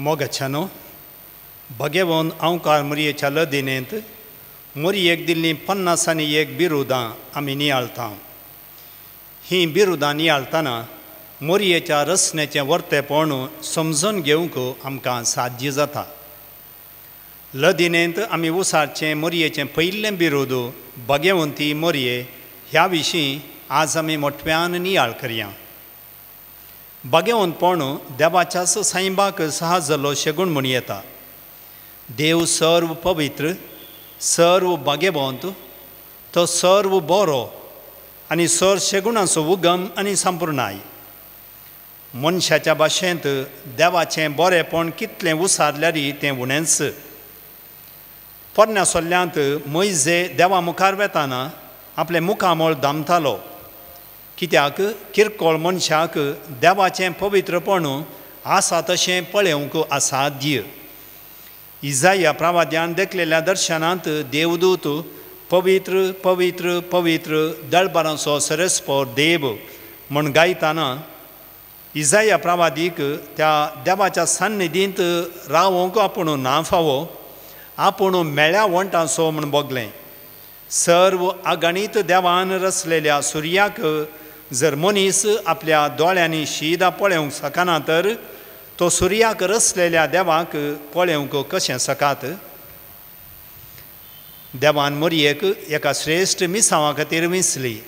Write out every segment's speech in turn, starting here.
मोगाच्यानो भगेवन अंवकार मोरयेच्या लदिनेंत मोरयेक दिल्लीं 51 बिरुदां आमी नियाळता। हीं बिरुदां नियाळतना मोरयेच्या रचनेचें वर्तेपण समजून घेवंक आमकां साध्य जाता। लदिनेंत आमी उसारचें मोरयेचें पयलें बिरुद भगेवंती मोरये ह्या विशीं आज आमी मोठव्यान नियाळ करया। भगेवंतपण देवाच्याच साईबाक सहज जाल्लो शेगूण म्हूण येता। देव सर्व पवित्र, सर्व भाग्यवंत, तो सर्व बरो आनी सर्व शेगुणाचो उगम आनी संपूर्णाय। मनशाच्या भाशेंत देवाचें बरेपण कितलें उसारल्यार तें उणेंच। पोरण्या सोल्ल्यांत मैजे देवा मुखार वेताना आपलें मुखामळ दामतालो, कित्याक किरकोळ मनशाक देवाचें पवित्रपण आसा तशें पळोवंक असाध्य। इजाया प्रवाद्यान देखलेल्या दर्शनांत देवदूत पवित्र पवित्र पवित्र दळबारांचो सरेस्पोर देव म्हूण गायताना इजाया प्रवादीक त्या देवाच्या सान्निधींत रावोंक आपूण ना फावो, आपूण मेळ्या वंटांचो म्हूण भोगलें। सर्व अगणीत देवान रचलेल्या सुर्याक जर मनीस आपल्या दोळ्यांनी शीदा पळोवंक शकना तर तो सुर्याक रचलेल्या देवाक पळोवंक कशें सकात? देवान मोरयेक एका श्रेश्ठ मिसांवा खातीर विंचली।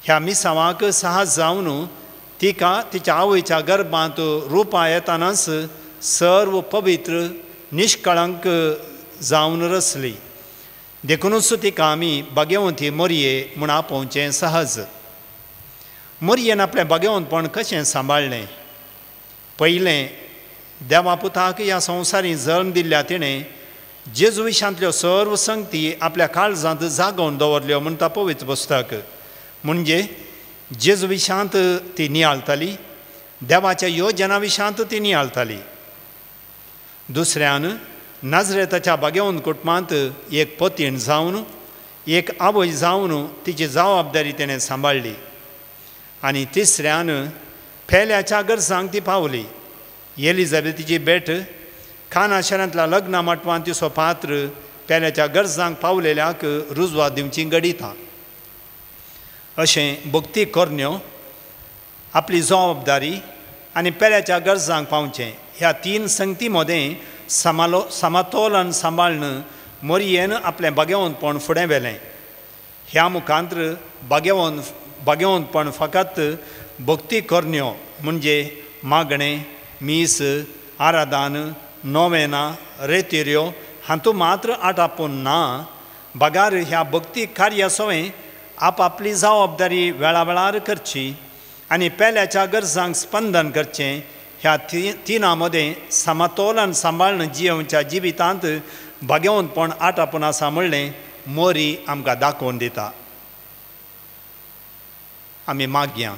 ह्या मिसांवाक सहज जावन तिका तिच्या आवयच्या गर्भांत रुपां येतानाच सर्व पवित्र निष्कळंक जावन रचली। देखुनूच तिका आमी भाग्यवंती मोरये म्हूण आपोवचें सहज। मोरयेन आपलें भाग्यवंतपण कशें सांबाळ्ळें? पयलें, देवा पुताक ह्या संवसारी जल्म दिल्ल्या तिणें जेजू विशांतल्यो सर्व संगती आपल्या काळजांत जागोवन दवरल्यो म्हणटा पवित्र पुस्तक। म्हणजे जेजू विशांत ती नियाळताली, देवाच्या योजना विशांत ती नियाळताली। दुसऱ्यान नाजरेताच्या भाग्यवंत कुटुंबांत एक पतीण जावन, एक आवय जावन तिची जबाबदारी तिणें सांबाळ्ळी। आनी तिसऱ्यान पेल्याच्या गरजांक ती पावली। एलिझाबेथीची भेट, खाना शहरांतल्या लग्ना माटवान तिचो पात्र पेल्याच्या गरजांक पावलेल्याक रुजवात दिवची घडिता। अशें भक्ती करण्यो, आपली जबाबदारी आनी पेल्याच्या गरजांक पावचें ह्या तीन संगती मदें समतोलन सांबाळून मोरयेन आपलें भाग्यवंतपण फुडें व्हेलें। ह्या मुखांत्र भाग्यवंतपण फकत भक्ती करण्यो म्हणजे मागणें, मीस, आराधन, नोवेना, रेतिऱ्यो हातूंत मात्र आटापून ना, बगार ह्या भक्ती कार्या सवें आपापली जबाबदारी वेळा वेळार करची आनी पेल्याच्या गरजांक स्पंदन करचें। ह्या तिनां मदें समतोलन सांबाळून जियोवच्या जिवितांत भाग्यवंतपण आटापून आसा म्हणलें मोरी आमकां दाखोवन दिता। आमी मागया,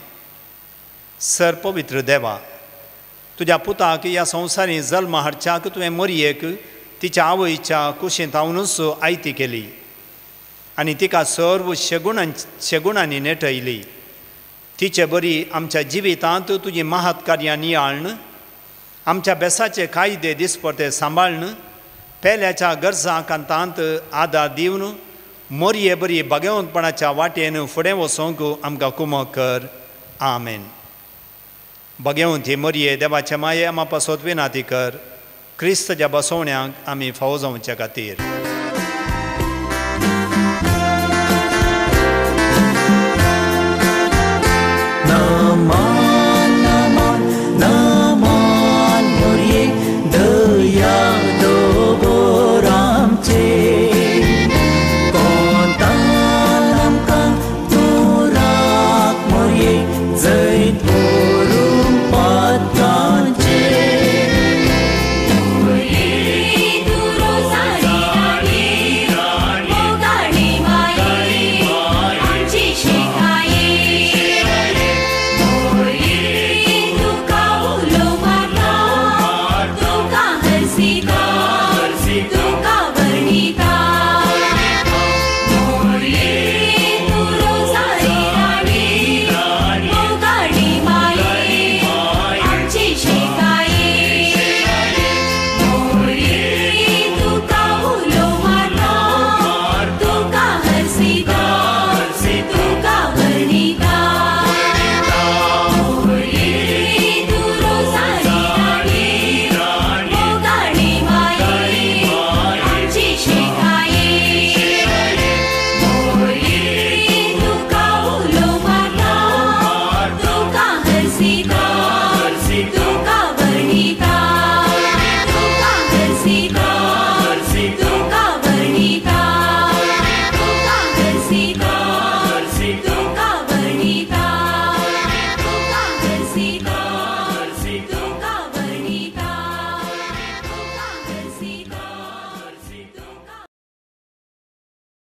सर पवित्र देवा, तुज्या पुताक ह्या संवसारी जल्म हाडच्याक तुवें मोरयेक तिच्या आवयच्या कुशींत हावनूच आयती केली आनी तिका सर्व शेगुणांनी नेटयली। तिचे बरी आमच्या जिवितांत तुजी महत् कार्यां नियाळन, आमच्या बेसाचे कायदे दिसपटे सांबाळन, पेल्याच्या गरजां कांतांत आदार दिवन मोरये बरी भाग्यवंतपणाच्या वाटेन फुडें वचोंक आमकां कुमक कर। आमेन। भाग्यवंती मोरये देवाचे माये आमा पासत विनाती कर, क्रिस्तच्या बसवण्याक आमी फावो जावचे खातीर।